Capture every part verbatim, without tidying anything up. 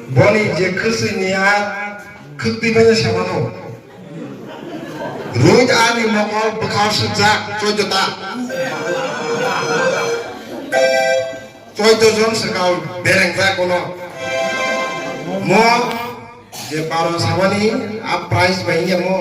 Boni je khwswi niya khwtwi bai samano. Rohit ani mokol bwkhao sukjak choitota. Choito jon swkang berengjak bono. Mo je baro samani a price bai ya mo.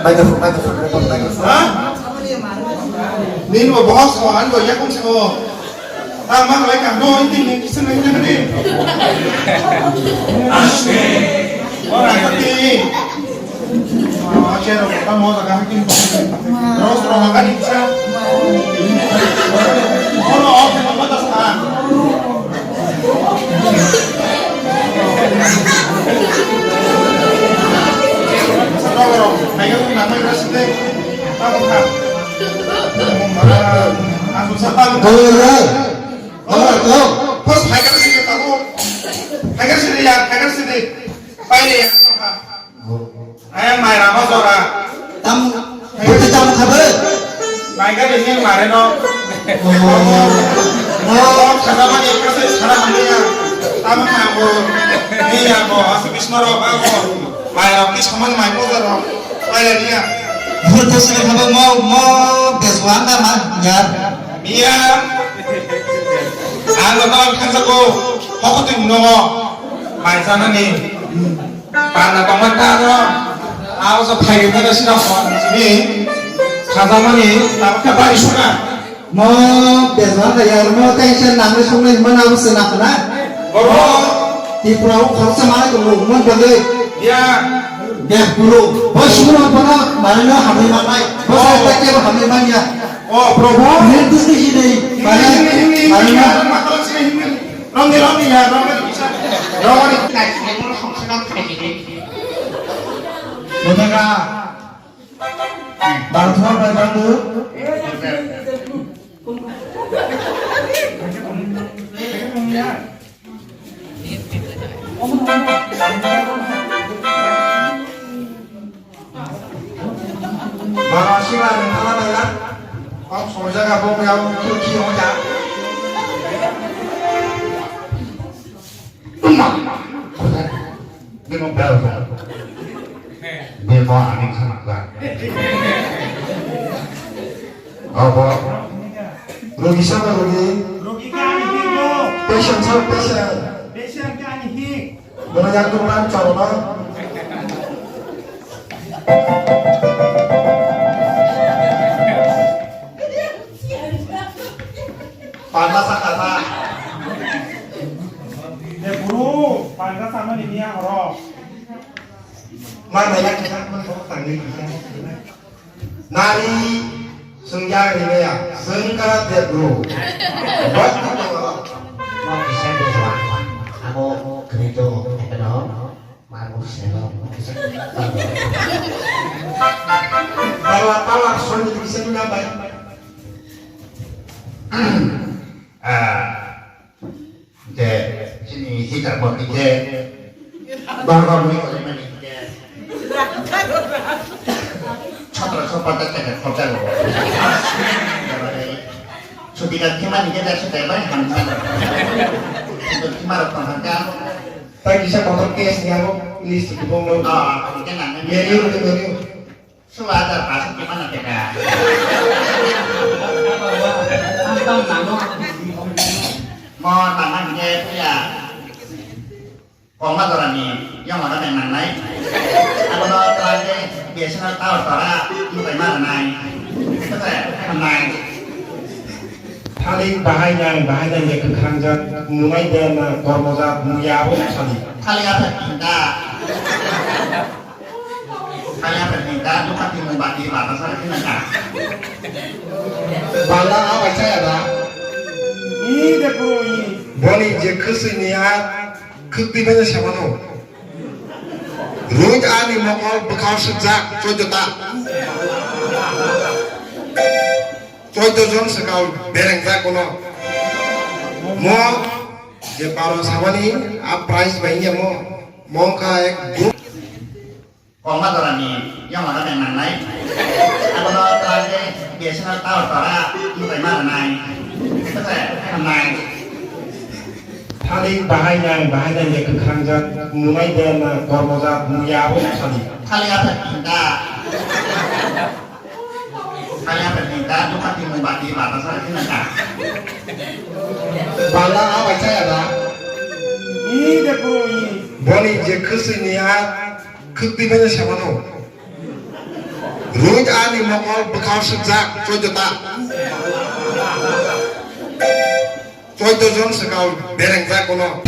Microphone, microphone, microphone, microphone. Ha? Nini bo boss ko, ani bo yakung sabo. Ah, mang lai ka, no, ini, ini, kisan lai, ini, ini. Ora, ini. Ah, cero, kamu mau tak, ini. Terus, terus, makan, ini, bisa. Ora, off, apa, tak, ah. Ora, ora, ayo, ini, apa, ini, sih, deh. Apa, apa? Oi, oi. Oi, oi. First, haigar sini, tahu. Haigar sini, ya, haigar sini. Paile, ya, apa? Ayang mai rama jora. Tam, buti tam khabe? Mai ga dini mare no. Oh. Oh, khada mani kasi khada mani ya. Tam na bo. Ni ya bo, asu bismaro ba bo. Mai ram ki saman mai bo jaro. Mai ya ni ya. Buti sini khabe mo, mo beswanga ma ya. Iya. Ang lo tawang khansa ko. Hoko tu nongo. Mai sana ni. Panda tongmani ta aro, aro sa phai gani ta sida hor ni khajakmani tabuk khe bari sukha. Mo bezwan da yar mo tension nangni sungni himma na bwse na khna. Oro. Tripura o khoroksa manai tongo mon bagwi. Ya. Bek puro. Bo sungno bono manai no hamni manai. Bo sa ta kebo hamni manya. O Prabhu. Himni dusni hidei. Manai, manai na. Romni, romni ya, romni kisa. Romni. Botaka. Bangthor bai bangdu. Bara sila ni thala naya. Kok soja ka bong ya, kyo ki ho ya. Tuma. Bino bel ko. Bino ani khana ka. Abo. Rogi sama rogi. Rogi ka ani hik. Patient sama patient. Patient ka ani hik. Bono yang tu man chalo na. Panda sa kata. De buru, panda sama ni niya horo. Mana yang kita man kok tangni kita. Nari sengja rimaya sengkara dia guru. Buat kita orang. Mau bisa dia sama. Amo kerja apa no? Mau saya mau. Bawa tawar soni bisa nina baik. Ah. Hingke chini hitar bo hingke borok ni koi mani hingke chatra chopata kene khorcha lo. Sutika khimani kene sutai bai hamsa. Sutika khima rok tong hangka. Tai kisa kotor case ni abo list kubung lo. Ah, hingke nang. Menu ni menu. Sula ada pasang di mana kita? Mo nama dia ya. Koma dorani yang mana yang nangnai? Apa lo terakhir biasa tahu tora, lu kayak mana nai? Thalik bahai nang, bahai nang je kwkhrang jak, nunai de na kormo jak, nung ya abo thalik. Thalik apa tinta? Thalik apa tinta? Duka timu bati bata sara tinta. Bala abai chaya da? I de bro i. Boni je khwswi ni a khwtwi bai samano. Rwng ani mokol bwkhao sukjak, choido ta. Choido jon swkang berengjak bono. Mo je baro sabani a price bai ya mo. Mo wngkha ek du- Kongma dorani yamara beng nangnai. Abono tara je B S N L tower tara mutai ma rwnai. Nai. Thalik bahai nang, bahai nang je kwkhrang jak, nunai de na kormo jak, nung ya abo thalik. Thalik apa tinta? Thalik apa tinta? Duka timu bati bata sara tinta. Bala abai chaya da? I de bro i. Boni je khwswi ni a khwtwi bai samano. Rwng ani mokol bwkhao sukjak, choido ta. Choido jon swkang berengjak bono.